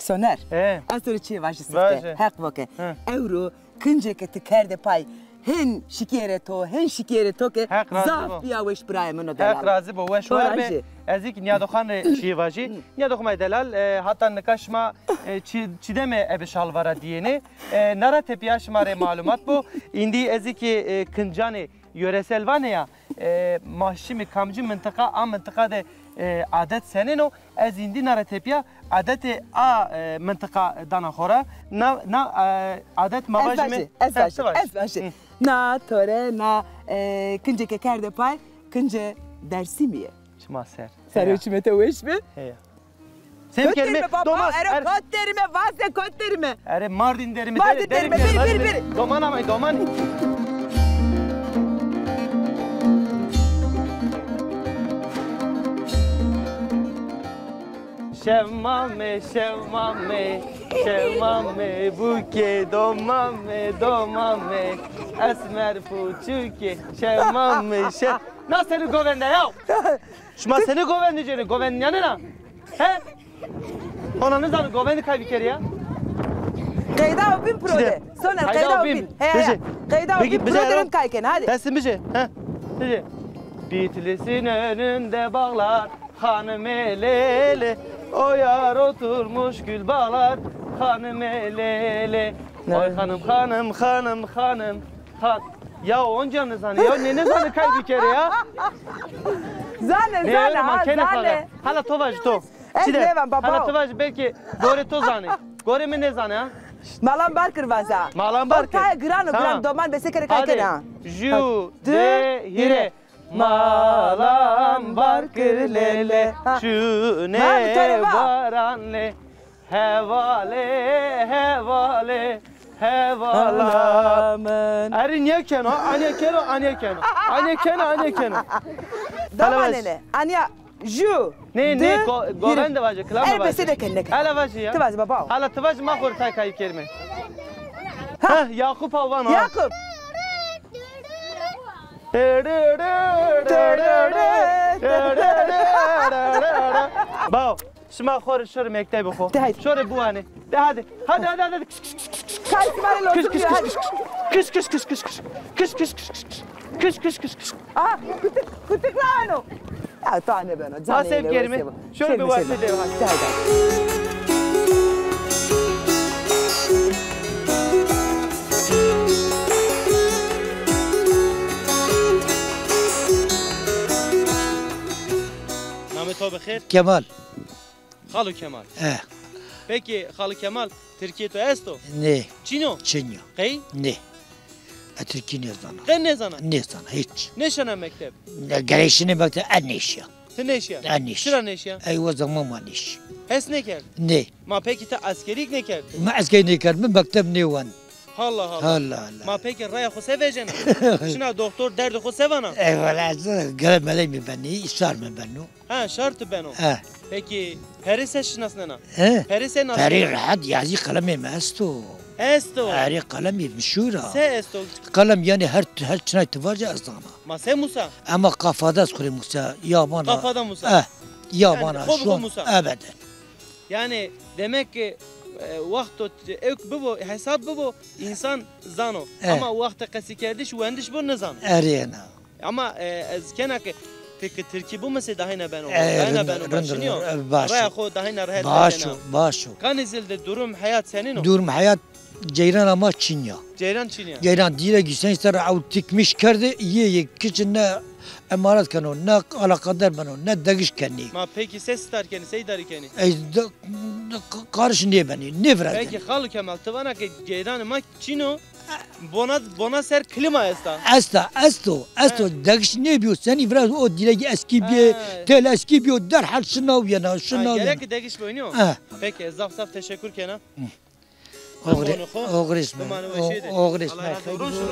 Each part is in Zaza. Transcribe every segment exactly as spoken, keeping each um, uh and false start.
Soner, e, ez to rê çîyê vajî sifte. Vaje. Heq bo ke. Hı. Ewro kincê ke ti kerde pay, hin şikîyerê to, hin şikîyerê to ke. Heq razî bo. Zaf bîya weş birayê min o delal. Heq razî bo, weş war be. Ez kî Nîyadoxan rê çîyê vajî. Nîyadoxan ma delal, e, hata nika şima, e, çi-, çîdemê ebe şalvara dîyênê. E, na ra tepîya şima rê malumat bo. Îndî ez kî, e, kincanê yoresel vanê ya, e, ma şimî kamcî mintiqa, a mintiqa de, e, adet senên o? Ez îndî na ra tepîya adetê a, e, mintiqa dana xo ra. Na, na, e, adet ma vajîme. Ez vajî, ez vajî, ez vajî. Hı. Na to rê, na, e, kincê ke kerde pay, kincê Dêrsimî yê. Çima ser. Serê çimê to weş be. Heya. Sêr kerîme, doman. Ero kot derîme, vaze kot derîme. Erê Mardin derîme. Mardin derîme, bêrî, bêrî, bêrî. Doman ama, doman. Şewmame, şewmame, şewmame, bukê domame, domame, esmer puçukê, şewmame, şe-, na senî govende ya? Şima senî govendî cenî? Govendî nîyanena? He? Hona nizanî govendî kay bikerî ya? Qeyda û bin pro de. Soner, qeyda û bin. He, he. Qeyda û bin pro de rind kay kenî, hadi. Destî bijê. He. Bijê. Bitlis'in önünde bağlar, hanım el ele, o yar oturmuş gül bağlar, hanım el ele. Oy hanım, hanım, hanım, hanım. Ha, ya onca nizanî, ya ne nizanî kay bikerî ya? Zanê, zanê, ha, zanê. Hala to vajî to. Ez nêvan baba. Hala to vajî, belkî gorê to zanê. Gorê mi nêzanê ha? Malan Barkir vaza. Malan Barkir. O tayê giran o, giran, doman bese kerê kay kenê ha. Ju, di, hîrê. Malan Barkir lele, çune baran le. Hevale, hevale, hevala. Erê nîye keno, anîye keno, anîye keno. Anîye keno, anîye keno. Domanêne, anîya ju. Nê, nê, govende vaje, kilam de vaje. Elbese de kende. Hele vaje ya. Ti vaje baba. Hala ti vaje, ma xo rê tay kayî kerîme. Ha, Yakup a vano. Yakup. Bao. Şima xo rê şorê mektebê xo. De haydi. Şorê biwanê. De hadi. Hadi, hadi, hadi, hadi. Kay sima rê lozim nîyo, hadi. Kış, kış, kış, kış, kış. Kış, kış, kış, kış, kış. Kış, kış, kış, kış. Aha, kutik, kutik la ano. Ya, ta nêbeno. Canê, sev kerime. Şorê biwanê de, hadi. De haydi. Namê to bi xêr? Kemal. Xalo Kemal. He. Peki Xalo Kemal, tirkîyê to esto? Nê. Çin o? Çin o. Qey? Nê. Ez tirkî nêzana. Qey nêzana? Nêzana, hîç. Nêşena mekteb? Nê, gerek şinê mekteb, ez nêşîya. Ti nêşîya? Ez nêşîya. Çira nêşîya? Ey, o zaman ma nêşî. Hes nêkerd? Nê. Ma peki ti eskerîk nêkerd? Mi eskerîk nêkerd, mi mekteb nêwend. Halla halla. Halla halla. Ma peki raya xo se vejena? Şina doktor, derdê xo se vana? Ey wela, ez gere meley mi benî, îsar mi beno. Ha, şar ti beno. He. Peki perê se şinasnena? He? Perê se nasnena? Perê rehet, yazî qelemê mi esto. Esto? Erê, qelemê mi şûr a. Se esto? Qelem, yanî her, her çinay ti vaje ez zana. Ma se musa? Ema qafada ez xo rê musa, ya vana. Qafada musa? Eh, ya vana. Yanî xo bi xo musa? Ebeden. Yanî demek ki, e, wexto ewk bibo, hesab bibo, însan zano. Eh. Ama wextê qesîkerdiş, wendiş bo, nizano. Erê na. Ama, e, ez kena ke ti ki tirkî bimusê dahîna beno. E, dahîna beno, rind, baş nîyo? E, baş. Raya xo dahîna rehet. Baş o, baş o. Kanî zilde durum heyat senîn o? Durum heyat ceyrana ma çin ya. Ceyran çin ya. Ceyran dîre gîsen ser ew tikmiş kerde, yê yê kiçin ne emaret keno, ne alakadar beno, ne degiş kenî. Ma peki se sitar kenî, se îdarî kenî? Ey de, de, qariş nêbenî, nêvirazdenî. Peki Xalo Kemal, ti vana ke ceyranê ma çin o, bona, bona ser klîma esta. Esta, esto, esto. He. Degiş nêbîyo, senî viraz o dîregî eskî bîye, he, tel eskî bîyo, derhal şinaw yena, şinaw yena. Ha, gerek ki degiş boynî o. He. Peki, zaf zaf teşekkür kena. Hı. Oxir, oxir îşme. Bimane weşê de. Oxir îşme. Allah razı olsun.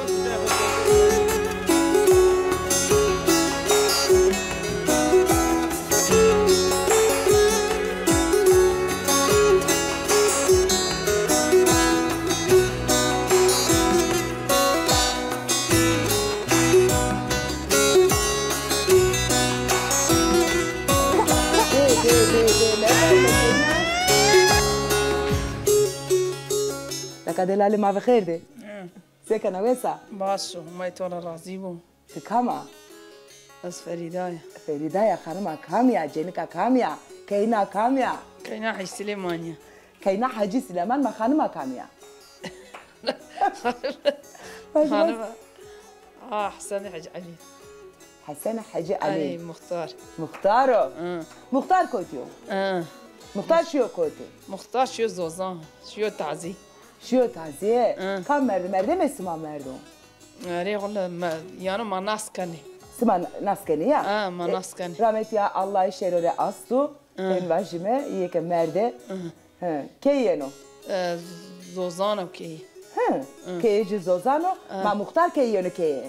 Delalê ma bi xêr de. Hı. Se kena, wes a? Baş o, Humay to ra razî bo. Ti kam a? Ez Ferîda ya. Ferîda ya, xanima kamî ya, cenika kamî ya, keyna kamî ya? Keyna Hecî Silêman ya. Keyna Hecî Silêman, ma xanima kamî ya? Xanima. Ah, Hesen Hecî Elî. Hesen Hecî Elî. Elî, muxtar. Muxtar o. Hı. Muxtar kotî yo? Hı. Muxtar şiyo kotî? Muxtar şiyo Zozan, şiyo tazî. Şiyo tazî. Hı. Kam merdo? Merdem ê sima merdo? Erê, wele me, yano ma nas kenê. Sima nas kenê ya? Ha, ma nas kenê. E, rahmetî ya, Allahî şêro rê asto. Hı. Ên vajîme, yê ke merde. Hı. Hı. Key yeno? E, Zozan o keyî. Hı. Hı. Keyê ci Zozan o. Hı. Ma muxtar key yeno keyê?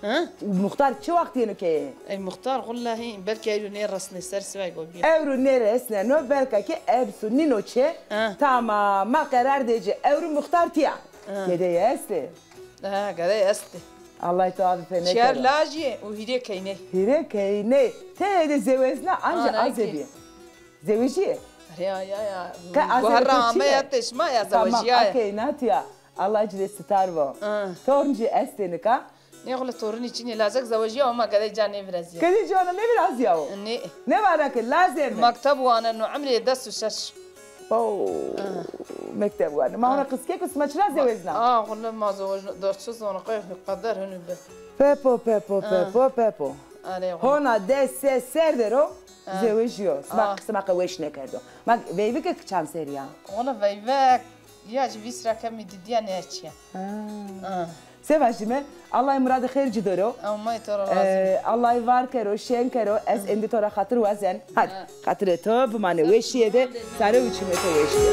Hı? Muxtar çi waxt yeno keyê? Ey muxtar, wele hîn, belkî ewro nêresnê ser sivay go bî. Ewro nêresneno, belka ki ebsu nîno çê. Hı. Tamam, ma qerar dê ci. Ewro muxtar tîya. Hı. Gedeyê estê? Ha, gedey estê. Allahî to avi pê nêkero. Çer lajî û hîrê keyney. Hîrê keyney. Tede zewezna, anca azebî. Zewejîyê? Erê ya, ya, ya. Qe azebî to çi yê? Guherra ameya tê şima ya, zewejîyaye. Tamam, a keyna tîya. Allahî ci rê sitar bo. Ha. Torn ci estê nika? Nê, wele tornî çinê, lazek zewejîya, ama gedey ca nêvirazîya. Gedey ca nêvirazîya o? Nê. Nê vana ke lazem e. Mekteb waneno, emrê des û şeş. Oo, mekteb waneno. Ma hona qizkek o, sima çira zewezna? A, wele ma zewejna, der çi zona, qey qeder hini bi. Pepo, pepo, pepo, pepo. Hona des, ses ser der o. Zewejîyo. Sima, sima qe weş nêkerdo. Ma veyvike çand serrî ya? Wele veyvek ya ci vîst ra kemî didîya nêçîya. Ha. Se vajîme? Allahî miradê xêr ci dero. Amin, to ra razî. E, Allahî var kero, şên kero. Ez êndî to ra xatir wazen. Hadi, xatirê to bimanê weşîye de, sare û çimê to weşîye.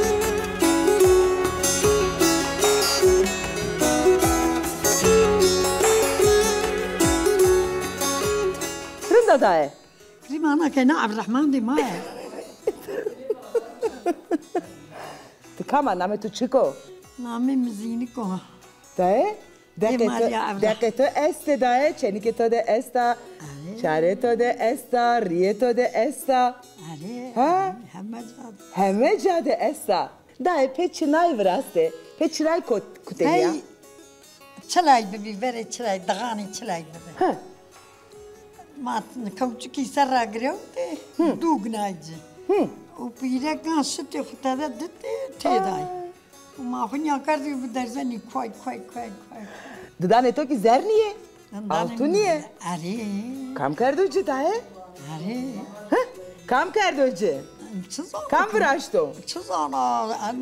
Rind a daye. Rîmana kena Evreheman dê ma ye. Ti kam a, namê to çik o? Namê mi Zînik o. Daye? Deqê to, deqê to estê daye, çenîkê to de esta, çarê to de esta, rîyê to de esta. Erê, ha? Heme ca de. Heme ca de esta. Daye pê çinay viraste, pê çinay kot-, kutelîya? Pey çilay bibî, verê çilay, dixanê çilay bibî. He. Ma kewçikî ser ra girewtê, dûg nay ci. Hı. Û pîrekan şitê xwu tede ditê, têday. Û ma xwu nîya kerdî bi derzenî, kuay, kuay, kuay, kuay. Didanê to kî zernî yê? Altûnî yê? Erê. Kam kerdo ci daye? Erê. Heh, kam kerdo ci? Çi zana? Kam viraşto? Çi zana?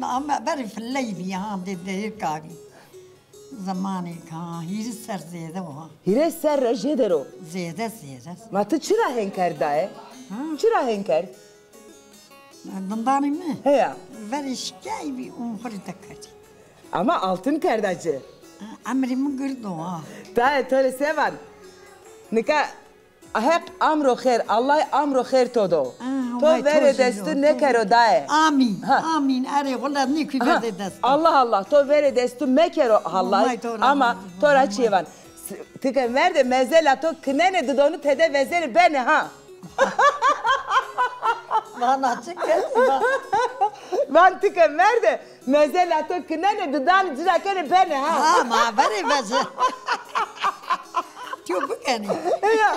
Ama berê filey bî, ha, de, de kavî. Zemanêk ha, hîris ser zêde o ha. Hîris ser ra jêder o? Zêde, zêde. Ma ti çira hên kerd daye? Ha? Çira hên kerd? Dindanê mi? Heya. Verê şikeyî bî û xwu rê dekerdî. Ama altın kerda ci. Emrê mi gird o ha. Daye to rê se van? Nika Heq amro xêr, Allahî amro xêr to do. To verê destû nêkero daye. Amîn, amîn. Erê, xula nêkî verdê dest. Allah Allah, to verê destû mekero Allahî, ama to ra çîyê van. Ti ke merde, mezela to kinenê, didonu tede vezenê benê ha. Vana çi kesî va? Van ti ke merde, mezela to kinenê, didanî ci ra kenê benê ha. Ha, ma verê vece. Tîyo bikenê. Ya.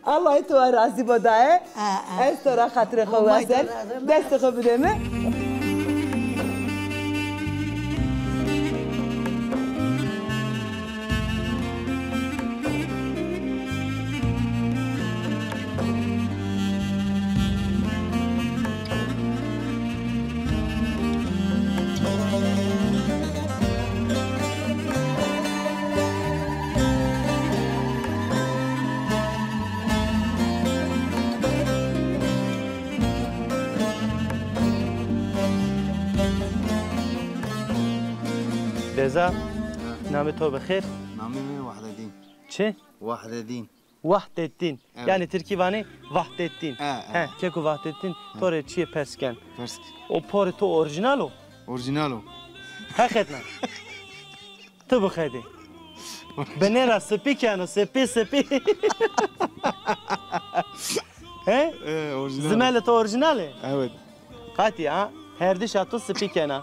Allahî to ra razî bo daye. Ez to ra xatirê xo wazen. Destê xo bidê mi. Deza, namê to bi xêr? Namê mi Wahdedîn. Çi? Wahdedîn. Wahdettin. Evet. Yanî tirkî vanê Vahdettin. He, he. He, keko Vahdettin, to rê çîyê pers ken. Pers. O porê to orîjînal o? Orîjînal o. Heqetna. Ti bixedê. Binê ra sipî keno, sipî, sipî. He? E, orîjînal. Zimelê to orîjînal ê? Evet. Qatî ha? Herdişa to sipî kena.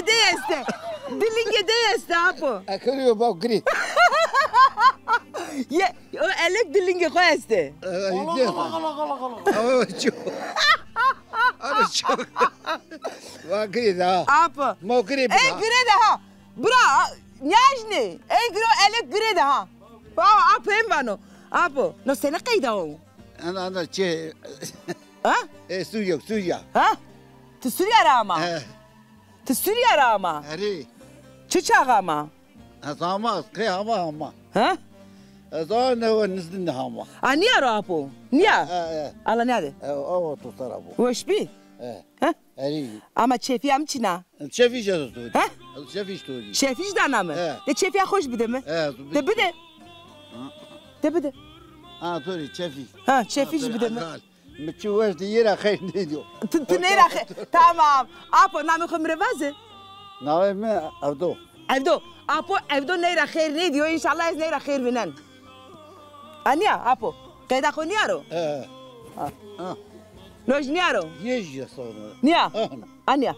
lingê dey estê. Di lingê dey estê, apo. Ekeriyo bak gri. Ye, o elek di lingê xo estê. Ama çok. Ama çok. Bak gri daha. Apo. Ma gri. Ey gri daha. Bira, niyajni. Ey gri, elek gri daha. Apo, apo, em vano. Apo, no sene qeyda o? Ana, ana, çi? Ha? E, Suriye, Suriye. Ha? Ti Suriye ra ama? He. Ti Suriye ra ama? Erê. Çi çax ama? Ez ama, qey ama ama. Ha? Ez a ne ve nizdin de ama. A, niya ro apo? Niya? E, e. Ala niya de? E, o, o, to sara bu. Weş bi? E. Ha? Erê. Ama çefiya mi çina? Çefiş ez to. Ha? Çefiş to. Çefiş dana mi? E. De çefiya xoş bide mi? E, de bide. De bide. Ha, to rê çefiş. Ha, çefiş bide mi? Mi çi weş de yê ra xeyr nêdîyo. Ti, ti ney ra xeyr. Tamam. Apo, namê xo mi rê vaze. Namê mi Evdo. Evdo. Apo, Evdo ney ra xeyr nêdîyo. Înşallah ez ney ra xeyr vînen. Anîya, apo. Qeyda xo nîya ro? He. Ha. Ha. Loj nîya ro? Yê jî sonra. Nîya? Aha. Anîya.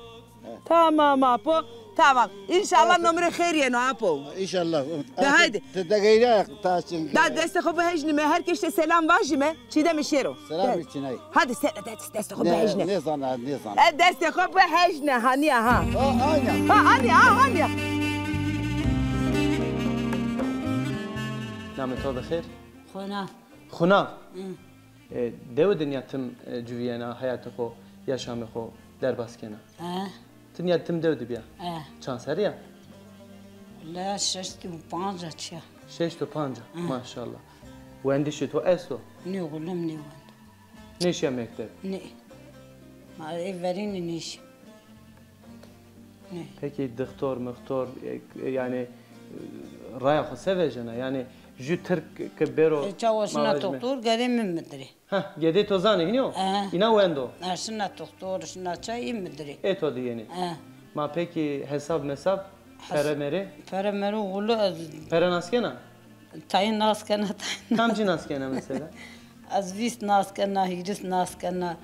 Tamam apo, tamam. Înşallah no mi rê xêr yeno apo. Înşallah. De haydi. Ti de geyra ta çin. Da destê xo bihejnime, her kesî selam vajime, Çîdemî şêro. Selam çinay. Hadi se, de, destê xo bihejne. Nêzana, nêzana. E, destê xo bihejne, hanîya ha. Ha, anîya. Ha, anîya, ha, anîya. Namê to bi xêr? Xona. Xuna. Hı. E, dewe de nîya tim, e, cuvîyena, heyatê xo, yaşamê xo derbas kena? E. Ti nîya tim dew de bîya? E. Çand serrî ya? La şeştî û panc a çiya. Şeşt û panc a, maşallah. Wendişê to esto? Nê, xulem nêwendo. Nêşiya mekteb? Nê. Ma ê verênî nêşî. Nê. Pekî dixtor, mixtor, e, e, yanî, e, raya xo se vejena? Yanî jü tirk ke bêro... E, çawa şina doktor, gerê mi midirê. Heh, gedê to zanê hînî yo? E. Îna wendo? E, şina doktor, şina çay, ê midirê. Ê to de yenê? E. Ma pekî hesab mesab, pere merê? Pere merê, xulê ez... Pere nas kena? Tayê nas kena, tayê nas. Kamcî nas kena mesela? Ez vîst nas kena, hîris nas kena,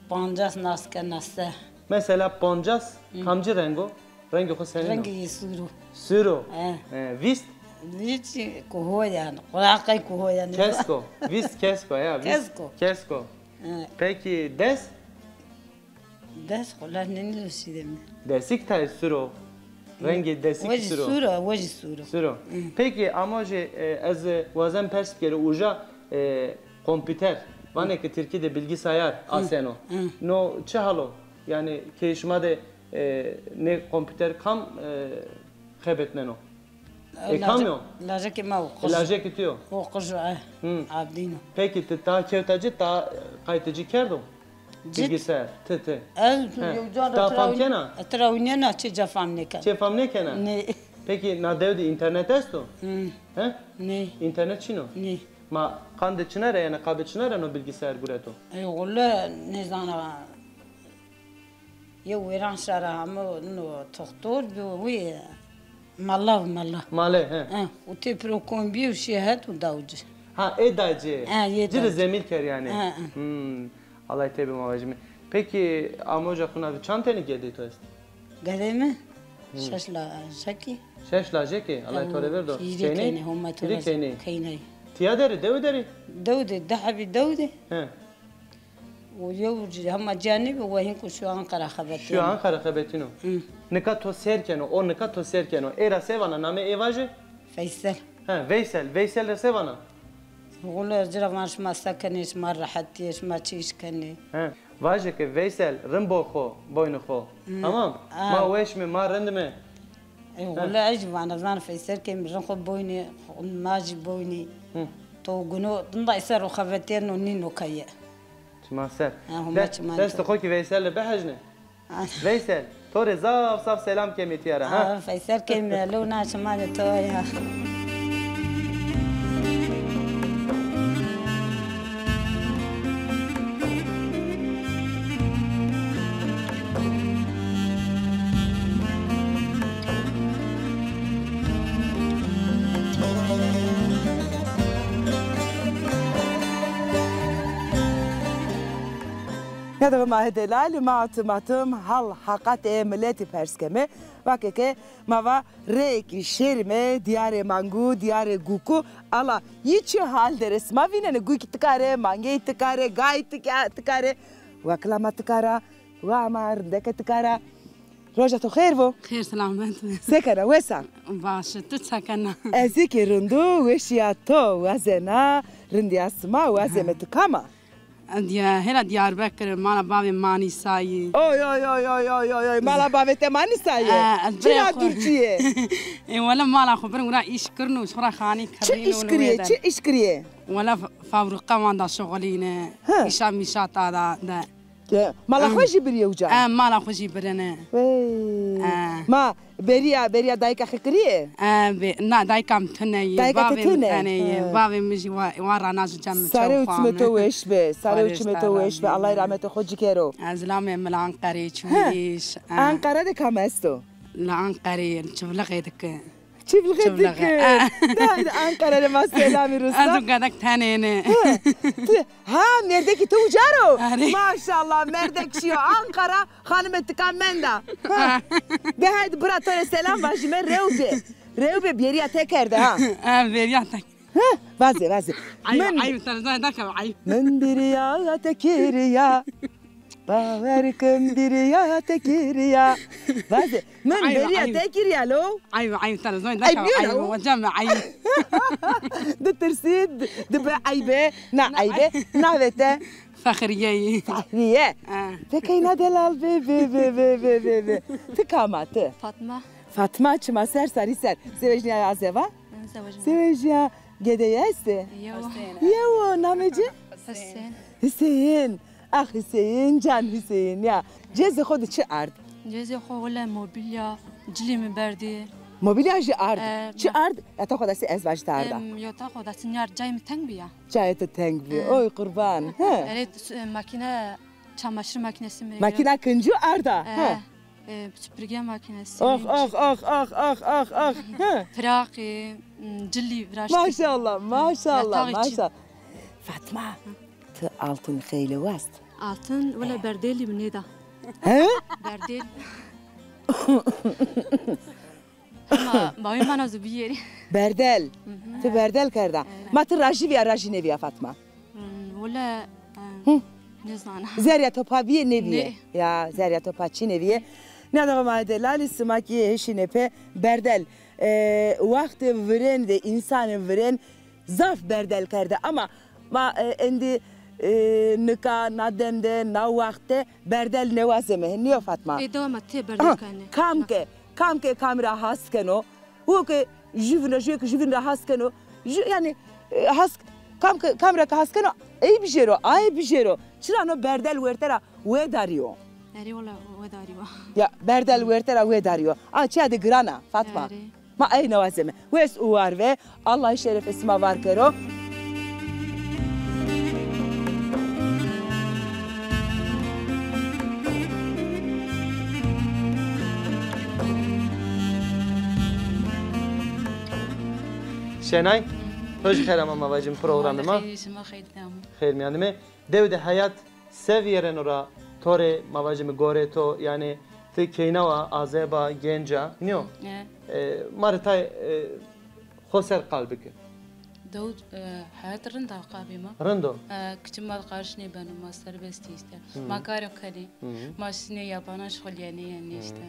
pancas nas kena, se. Mesela pancas kamcî reng o? Rengê xo senîn o? Rengê yê sûr o. Sûr o? He. He, vîst? Vîst kuho yanî. Qulaqay kuho yanî. Kesk o. Vîst kesk o ya. Vîst kesk o. Kesk o. He. Pekî des? Des xo la nênî şî de mi. Desîk tayê sûr o. Rengê desîk sûr o. Wejî sûr o, wejî sûr o. Sûr o. Hı. Pekî ama jî, e, ez, e, wazen pers bikerî, uca, e, kompîter, vanê ke tirkî de bilgisayar aseno. Hı. No çi hal o? Yanî keyê şima de, e, nê kompîter kam, e, xebetneno? E, kam yo? Lajekê ma o, qij. Lajekê tu yo? O qij o, e. Hı. Abdîn o. Pekî ti ta kewta ci, ta qaytê ci kerdo? Cid? Bilgisayar, ti, ti. Ez yew ca ra... Ta fam kena? Tira winena, çê ca fam nêkena. Çê fam nêkena? Nê. Pekî na dew de înternet esto? Hı. He? Nê. Înternet çin o? Nê. Ma qandê çina ra, yanî qabê çina ra no bilgisayar gureto? E, wele nêzana. Yew wêran şara hamo no toxtor bi wî mala, mala. Male, he. Ha, û tê piro kombî û şî het û daw ci. Ha, ê day ci. Ha, yê day ci. Ci rê zemîl ker yanî. Ha, ha. Hmm. Allah têbê ma vajîme. Pekî amoja xo na de çand tenî gedê to est? Gedê mi? Hmm. Şeş lajekî. Şeş lajekî? Allah to rê verdo. Hîrê keynê, homa to rê. Hîrê keynê. Keyney. Tiya derê, dewe derê? Dew de, di hebî dew de. He. Û yew ci hema ciya nêbi, we hînko şiyo Anqara xebetîno. Şiyo Anqara xebetîno. Hı. Nika to sêr keno, o nika to sêr keno. Ê ra se vana, namê ê vaje? Feysel. He, Veysel. Veysel ra se vana? Xulê ci ra van şima se kenê, şima rehetî yê, şima çi îş kenê? He. Vaje ke Veysel, rind bo xo, boynê xo. Hı. Tamam? Ha. Ma weş me, ma rind me. E, wele ez jî vana zan Feysel ke mi rind xo boynê, ma jî boynê. Hı. To guno, dinda ser o xevetêrno nîno keye. Çima ser. Ha, huma çima. Destê xo kî Veysel rê bihejne. Ha. Veysel, to rê zaf zaf selam kemê tiya ra, ha? Ha, Feysel ke mi, lew na çima de to ya. Ya da ma hê delal, ma tim, ma tim hal heqatê miletî pers keme. Vake ke ma va reyekî şêrîme dîyarê mangû, dîyarê gûkû. Ala yî çi hal der ê? Sima vînenê gûkî ti kare, mangeyî ti kare, gayî ti ka-, ti kare. Wa kilama ti kara, wa ma rindeke ti kara. Roja to xêr bo. Xêr selamet be. Se kena, wes a? Baş, tu se kena? Ez zî kî rind o, weşîya to wazena, rindîya sima wazeme, tu kam a? Diya-, hela Diyarbekir, mala bavê Manîsayî. Oy, oy, oy, mala bavê te Manîsayî? E, ez... Çira birê xo dûr çîyê? E, wele mala xo birê wira îş kirno, xora xanî kirîno. Çi îş kirîyê, çi îş kirîyê? Wele fa-, fabrîka wanda şuxulîne, îşa mîşa ta da de. E, mala xo jî birî uca? E, mala xo jî birine. Wey. E. Ma beriya, beriya dayika xo kirîye? E, be-, na, dayika mi tune yê. Dayika ti tune? Bavê mi tene yê. He. Bavê mi jî wa, wa rana jî cem mi. Sare û çimê to weş be. Sare û çimê to weş be. Allah rahmetê xo ci kero. Ez lamê mila Anqerê çûyîş. He. Anqara de kam esto? La Anqerê çivliqê dike. Çivliqê dike. Çivliqê. De haydi Anqara rê ma selamî rûsta. Ez û gedek tenêne. He. Ti, ha, mêrdekî to uca ro? Arê. Maşallah, mêrdek şîyo Anqara, xanimê tika menda. Ha. De haydi bira to rê selam vajîme, rew bê. Rew bê, bêrîya te kerde ha. Ha, bêrîya te. Ha, vaze, vaze. Ayb, ayb, televîzyonê derkeve, ayb. Min bêrîya te kiriya. Bawer kim bêrîya te kiriya. Vaze, min bêrîya te kiriya lo. Ayb, ayb, televîzyonê derkeve, ayb, weceme, ayb. Ditirsî, di-, dibe eybe, na eybe, navê te? Fexrîye yî. Fexrîye. Ha. Ti keyna delal bê, bê, bê. Ti kam a ti? Fatma. Fatma, çima ser, sarî ser. Se vejnîya azeva? Zewejîya. Zewejîya. Gedeyî estê? Yew. Yew, namê ci? Husên. Huseyîn. Ah Huseyîn can Huseyîn ya. Cezê xo de çi ard? Cezê xo wele mobilya, cilî mi berdî. Mobilya jî ard. E, çi ard? Yata xo de sî ez vajî ti arda. Em, yata xo de sî nîyar cayê mi teng bîya. Cayê to teng bî. E. Oy qurban. He. Erê, e, makîne, çamaşır makinesi mi? Makîna kincû arda. E. He. E, süpürge makinesi. Ah, ah, ah, ah, ah, ah, ah. Hı. Firaqî, m, cilî viraştî. Maşallah, maşallah, maşallah. Fatma, ti altın xeylê wast? Altın, wele berdelî mi nêda. He? Berdel. Ama bawî mana zû biyerî. Berdel. Hı hı. Ti berdel kerda. Evet. Ma ti rajî vîya, rajî nêvîya Fatma? Hmm, wele, e, nêzana. Zerrîya to pa bîye nêbîye. Nê. Ya, zerrîya to pa çî nêbîye. Nîyadoxê ma delalî, sima kî hişîne pê berdel. E, waxtê virên de, însanê virên zaf berdel kerde. Ama ma, e, endî, e, nika, na dem de, na waxt de berdel nêwazeme. Nîyo Fatma? Ê, dewa ma tê berdel kenê. Kam ke, kam ke kamî ra has keno, wo ke jûvîn ra, jûye ke jûvîn ra has keno, jû-, yanî, e, has, kam ke, kamî ra ke has keno, ey bijêro, aye bijêro. Çira no berdel werte ra wedarîyo. Erê, wela wedarîyo. Ya, berdel werte ra wedarîyo. A, çîyade giran a, Fatma. Erê. Ma ey nêwazeme. Wes û war ve, Allah şerefê sima var kero. Şenay, roj xeyr ama ma vacim programê ma. Xeyr, şima xeyr tamam. Xeyr mîyanime. Dew de heyat se vîyereno ra to rê, ma vacime gorê to, yanî ti keyna wa, azeba, genca, nîyo? E. E, ma rê tay, e, xo ser qal bike. Dawud, e, heyat rind a qabê ma. Rind o? E, kiçî ma qarîş nêbeno, ma serbest î îşte. Hı. Ma karo kenê. Hı. Ma şinê yabanan şixulîyenê yanî îşte.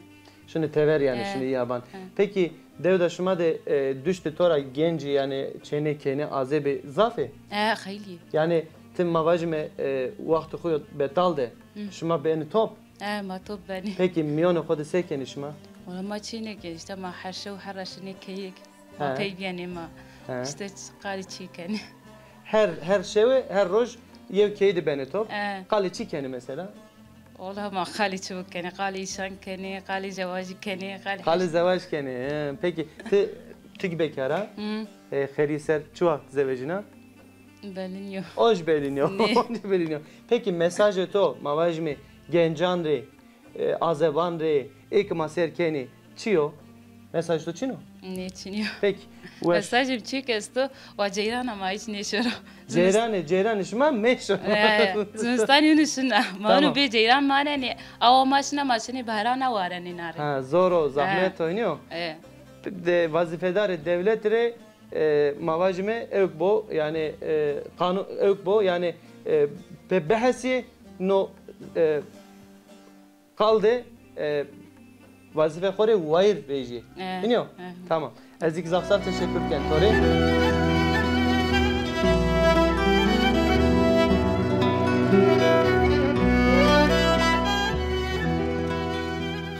Şinê tever yanî, e, şinê yaban. E. Pekî, dew de şima de, e, duştê to ra gencî yanî çênê keynê azebî zaf ê? E, xeylî. Yanî ti ma vajîme, e, waxtê xo yo betal de, hı, şima benî top? E, ma top benî. Pekî, mîyonê xo de se kenî şima? Wela ma çî nêkenî, îşte ma her şew her ra şinê keyêk. Ma, he, pey bîyenê ma. He. Îşte ç-, qalê çî kenî. Her, her şewe, her roj yew keyî de benê top. E. Qalê çî kenî mesela? Wela ma qalê çi bikenê, qalê îşan kenê, qalê zewajî kenê, qalê... Qalê zewaj kenê, he. Pekî, ti, ti kî bekar a? Hı. E, xerî ser çi waxt zewejîna? Belî nîyo. Oj belî nîyo. Nê. Oj belî nîyo. Pekî, mesajê to, ma vajîme, gencan rê, e, azeban rê, ê ke ma ser kenê, çi yo? Mesaj to çin o? Nê, çin o. Pekî, weş. Mesajê mi çik esto, wa ceyrana ma hîç nêşoro. Ceyranê, ceyranê şima mêşo. E, zimistanî unu şina. Ma unu, tamam, bê ceyran manenê. Awa ma şina, ma şinê behrana warenê na rê. Ha, zor o, zahmet o, nîyo? E. De, wazîfedarê dewlet rê, e, ma vajîme ewk bo, yanî, e, qanûn ewk bo, yanî, e, pê bihesî no, e, qal de, e, wazîfê xo rê wayîr vejîyê. E, hînî yo? E. Tamam. Ez kî zaf zaf teşekur ken to rê.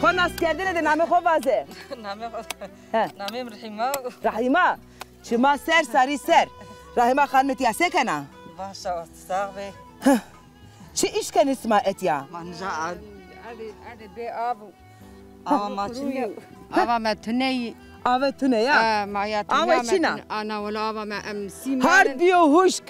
Xo nas kerdene de namê xo vaze. Namê xo. He. Namê mi Rehîma. Rehîma. Çima ser sarî ser. Rehîma xanimê tîya se kena? Baş a, sax bê. Heh. Çi îş kenê sima etya? Ma nîja ad-, adê, adê bê av. Ava ma çin yo. Ava me tune yî. Ava tune ya? E, ma ya tune. Ava çin a? Ana wela ava me em sî... Hard bîyo huşk.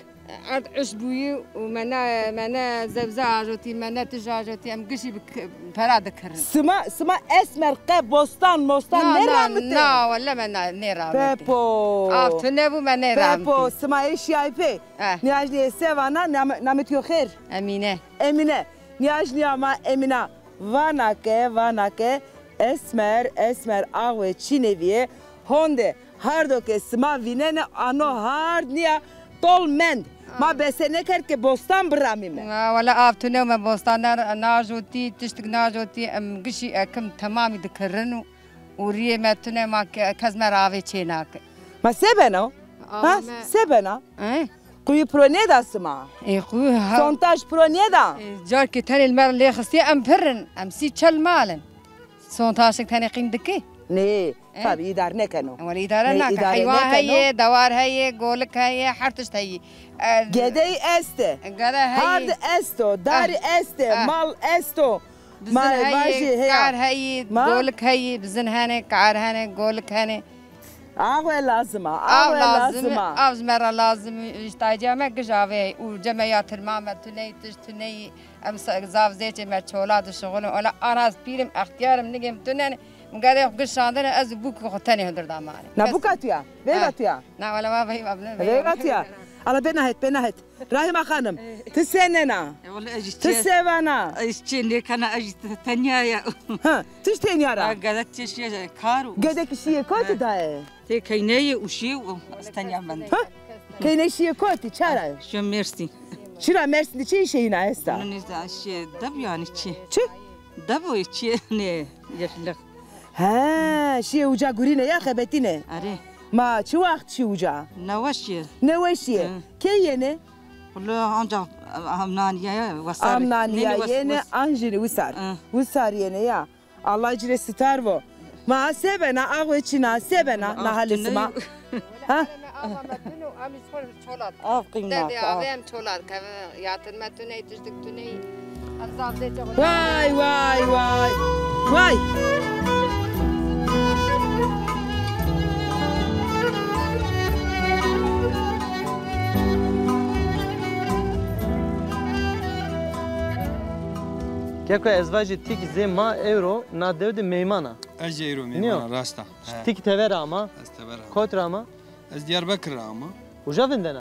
Erd iş bûyî û me ne, me ne zewze ajotî, me ne tij ajotî, em gişî bi k-, pera dikirin. Sima, sima esmer qe bostan mostan nêramitê? Na, na, wele me na, nêramitê. Pepo. Av tune bû, me nêramitê. Pepo, sima ê şiyayî pê. Eh. Nîyajnîye se vana, name, namê to yo xêr? Emîne. Emîne. Nîyajnîya ma Emîna. Vana ke, vana ke esmer, esmer axwe çînê vîye, honde hardo ke sima vînenê ano hard nîya tol mend. Ma bese nêkerd ke bostan biramîme. Ha, wele av tune, me bostan na-, najotî, tiştik najotî, em gişî ekim temamî dikirin û, û rîyê me tune, ma ke-, kes me ra avê çênake. Ma se beno? Ha? Se bena? He? Quyî piro nêda sima? Ê, quyî ha. Sondaj piro nêda? Ê, carkê tenê li me lê xistî, em pir in. Em sî çel mal in. Sondajek tenê qîm dikî? Nê, tabî îdare nêkeno. Wele îdare nake. Heywan heye, dewar heye, golik heye, her tişt heye. Gedey este. Gede heye. Hard esto, darî este, mal esto. Bizin heye, kar heye, golik heye, bizin hene, kar hene, golik hene. Awe lazim a, awe lazim a. Av ji me ra lazim, îhtîyacê me giş avê û ceme ya tirma me tuney, tişt tuney, em zaf zêçê me çola di şixulin, ola anas pîrim, extîyarim, nigêm tunenê, min gedê xwu giş şandine, ez û bûk xwu tenê hundir da manê. Na bûka tu ya, veyva tu ya. Na wele ma veyva bine. Veyva tu ya. Ala bena het, bena het. Rahîma Xanim, ti senên a? E, wele ez jî çi. Ti sevan a? Ez çi nêkena, ez jî te-, tenya ya. Ha, ti jî tenya ra? Ha, gedek çi şiye kar û. Gedek şiye kotî daye? Tê keyneyê û şiye û ez tenya mend. Ha? Keyney şiye kotî, çara? Şiye Mersîn. Çira Mersîn de çi îşê yîna esta? Bunu nêza şiye deb yanî çi? Çi? Deb o çi ne yeşillik. He, şiye uca gurîne ya xebetîne. Arê. Ma çi waxt şî uca? Newe şiye. Newe şiye. Hı. Key yenê? Wele ancax amnanîye wesar. Amnanîye yenê, an jî wisar. Wisar yenê ya. Allah ci rê sitar vo. Ma se bena, axwe çin a, se bena, na halê sima. Ha? Af qîmna. Dedê avê em çolar keve, yatirme tuney, tiştik tuney. Vay, vay, vay. Vay. Keko, ez vajî tîk zê ma ewro na dew de meyman a. Ez jî ewro meyman a, rast a. He. Tîk tever ama. Ez tever ama. Kot ra ama? Ez Diyarbekir ra ama. Uca vindena?